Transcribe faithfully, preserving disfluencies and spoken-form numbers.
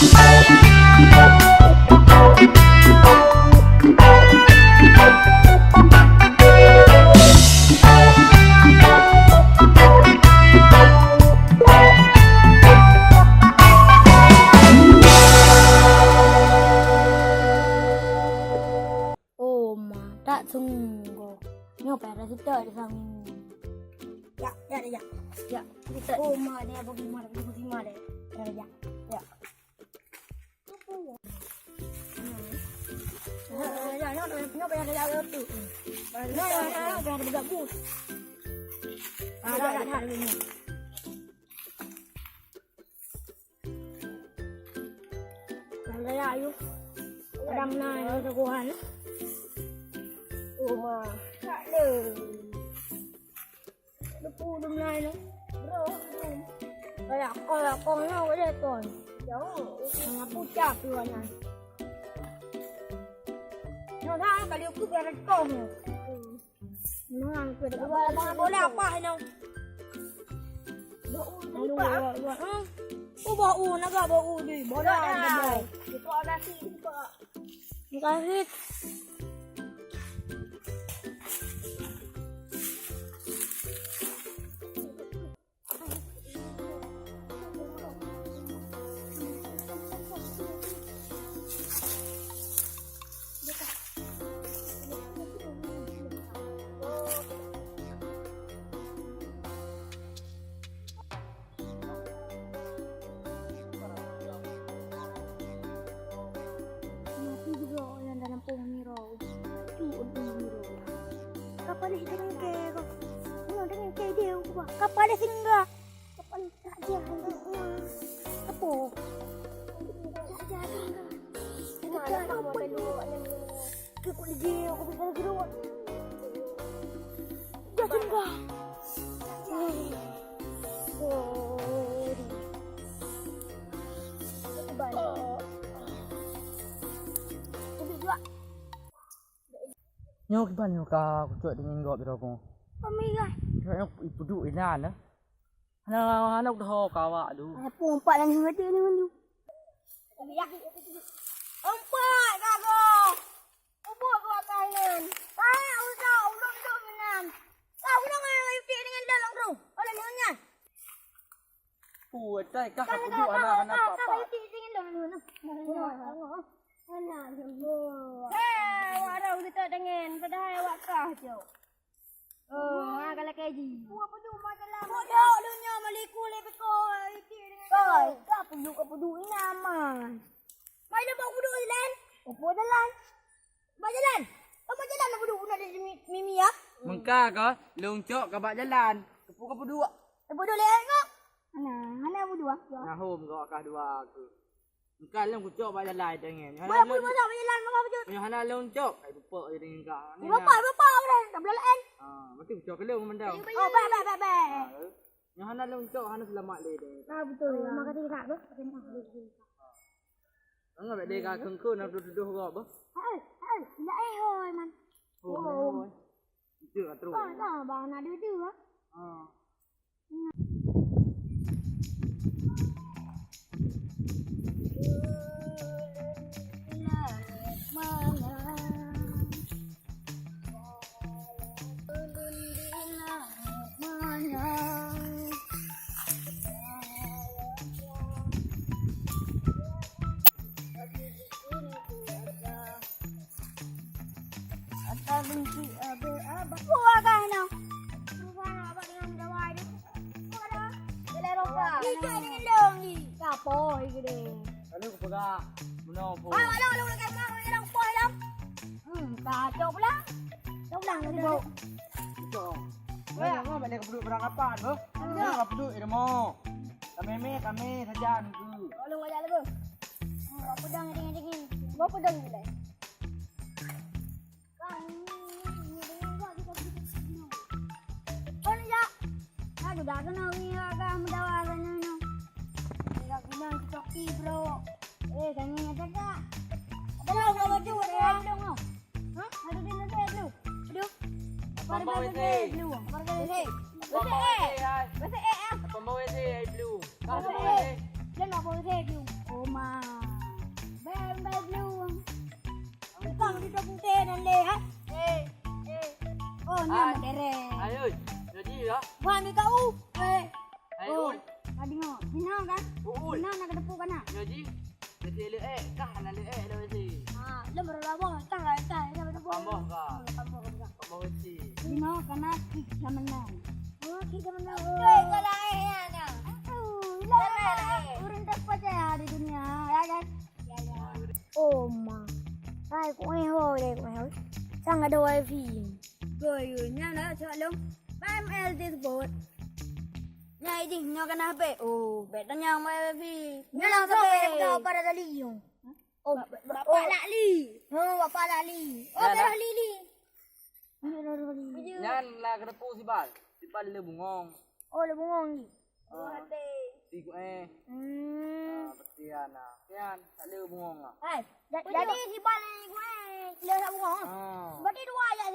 Oh ma, that sungguh. Nyoe payah taseutôt di sang. Ya, ya, ya. Ya, seutôt. Oh ma, ni apa gimana? Apa gimana? Ya, ya. Ya. Ya, ya, ya, ya, ya, ya, ya, ya, ya, ya. Nyang raya ayue. Kadang na nyang teugöhan. Oh ma, tak le. Depu dum lai nyoe. Bro, bro. Kayak kau, kayak kau nyoe boleh kau. Jauh. Sangat pucat tu kan. Nyoe dah kali aku biar kau nyoe. Nah, boleh apa nyoe? Bau ni, Pak. Bau, bau, bau. Hmm. Oh, bau, naga bau ni. Bau dah, dah. Itu ada sih, Pak. Kasih. Mati juga orang dalam pohon ni, Roy. Cukup dulu, Roy. Kapal dah tengke, kau. Mana tengke dia, aku, Pak? Kapal dah singgah. Kapal tak dia, anak. Apa? Tak dia, anak. Kita ada apa, Pak? Cukup lagi, aku bisa lagi, Roy. Dah singgah. Nyoe kiban nyoe ka kucok deungon gob droe. Pami gah. Nyoe ipeuduek inan eh. Hana, hana kudoh ka awak tu. Apa umpat dan hati ni mandu. Umpat ka gob. Ubok geuh akai nyan. Ka usah ulôn dum meunan. Ka ulôn ngon Yuti deungon lôn rôh. Ulôn ngon nyan. Puih tai kah ka peuduek hana, hana apa-apa. Ka Yuti deungon lôn rôh. Hana. Hei, wak rôh geutôk deungon, padahai awak kah jok. Oh, ha, galak kaji. Buat pedu majalah. Bodoh lu nyoe meliku le beko Yuti deungon. Koi, ka peuduek, ka peuduek ini aman. Mai le bak peuduek jalan. Opo jalan? Bak jalan. Bak jalan peuduek pun ada mi-, mimi ya. Mengka ka lôn cok ka bak jalan. Kepu ka peuduek. Peuduek le ngok. Hana, hana peuduek. Nah, hom gok ka dua aku. Engka lôn kucok bak jalan tangen. Hana lôn, masa bak jalan, masa bak jalan. Nyoe hana lôn cok. Ai, pupok je dengan kau. Ni bapak, bapak, orang tak boleh lain. Ah, mesti kucok ke lôn mandau. Oh, baik, baik, baik, baik. Ah, eh. Nyoe hana lôn cok, hana selamat le deh. Ah, betul. Oh, ya. Makasih, Kak. Angat bak deka kengkun nak tuduh-tuduh kau apa? Hai, hai, tidak eh, hoi, man. Oh, oh. Itu lah terus. Kau tak bah nak duduk, ah? Ah. Ata benci abe abah. Buah kah nang? Buah abah dengan gawai tu. Buah dah. Bila roka. Ijak dengan dong ni. Kapo gede. Lalu aku pegang. Menopo. Ah, lalu, lalu, lalu, lalu, lalu, lalu, lalu. Hmm, kacau pula. Kacau pula. Kacau. Weh, aku balik ke puduk berangkapan, boh. Kacau. Aku puduk ilmu. Kami, kami saja nunggu. Lalu, lalu, lalu. Bawa pedang dingin-dingin. Bawa pedang dulu. Kon jak. Aku dah kena ni agak mendawa sana no. Tidak guna topi bro. Eh, kami ada tak? Ada lah, kau baju ada yang dong. Hah? Ada di mana tu? Aduh. Apa bau itu? Apa bau itu? Apa bau itu? Apa bau itu? Apa bau itu? Apa bau itu? Jangan bau itu. Oh ma. Nyoe modern. Hai, oi. Jadi ya. Wah, ni kau. Eh. Hai, Oh, oi. Ka deungoe. Jinoe kan? Oi. Jinoe na keuteupeu kan na? Ya, ji. Jadi leuek kah na leuek lewat si. Ha, lom baru laboh. Kah lah, kah. Lapan boh kah? Oh, lapan boh kah? Lapan boh si. Jinoe kana kik ka meunang. Oh, kik ka meunang. Betul, kalau eh, ya, ya. Oh, lah, lah, lah. Ureueng terpercaya di dunia, ya kan? Ya, ya. Oh, ma. Hai, ku eh ho deh, ku eh ho. Sang ada wifi. Goyunya lah, cok lom. Main L T Sport. Nyan idih, nyoe kana H P. Oh, bet tanyang main wifi. Nyoe langsung bet. Apa dah tali, yo? Oh, Bapak Lakli. Oh, Bapak Lakli. Oh, Dah, dah. Lakli, Li. Nyan lah keuteupeu si Bal. Si Bal le bungong. Oh, le bungong ni. Ah. Tiga eh. Hmm. Ah, betul ya nah. Kan, tak ada bungong ah. Hai, ja-, jadi si Bal ni gue le sak bungong. Ah. Berarti dua ya.